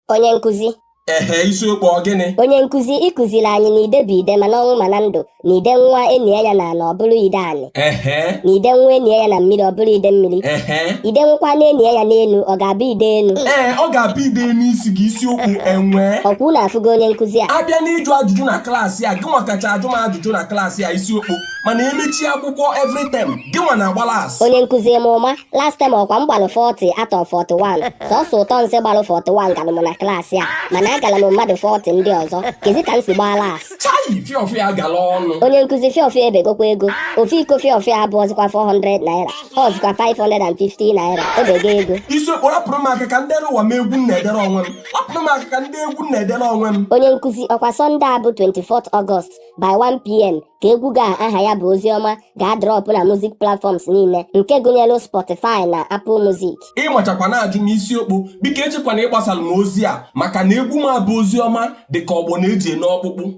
Onye nkụzi. Ehe, isiokwu ọ gịnị? Onye nkụzi, ịkụziri anyị na ide bụ ide, ma n'ọnwụ ma na ndụ, na ide nwa enie ya na ala, ọ bụrụ ide anị, na ide nwa enie ya na mmiri, ọ bụrụ ide mmiri. Ide nwụkwa na enie ya n'elu, ọ ga-abụ ide elu? Ee, ọ ga-abụ ide n'isi gị, isiokwu enwee. Ọkwa unu afụgo onye nkụzi a? Abịa n'ịjụ ajụjụ na klaasị a, gịnwa kacha ajụ m ajụjụ na klaasị a, isiokwu. Mana emechie akwụkwọ every term, gịnwa na-agba last. Onye nkụzi, ma ụma last term, ọkwa m gbalụ 40 out of 41. Sọsọ ụtọ nsị gbalụ 41 galụ m na klaasị a, mana agala m mmadụ 40 ndị ọzọ. Kezi ka m si gbaa last? Chai, fiọfịa gala ọnụ. Onye nkụzi, fiọfịa ebegokwa ego. Ofu iko fiọfịa abụọzikwa 400 naira, ọ ọzikwa 550 naira. Obego ego. Isiokwu, rapụrụ m aka ka ndị ụwa m egwu m na-edere onwe m. Rapụrụ m aka ka ndị egwu m na-edere onwe m. Onye nkụzi, ọkwa Sunday a bụ 24th August by 1 p.m. ka egwu ga aha ya bụ Oziọma ga-adrop na music platforms niile, nke gụnyere Spotify na Apple Music. Ịmachakwa na-ajụ m, isiokwu. Biko, echekwana ịgbasara m ozi a, maka na egwu m abụ Oziọma dị ka ọgbọ na-eji ene ọkpụkpụ.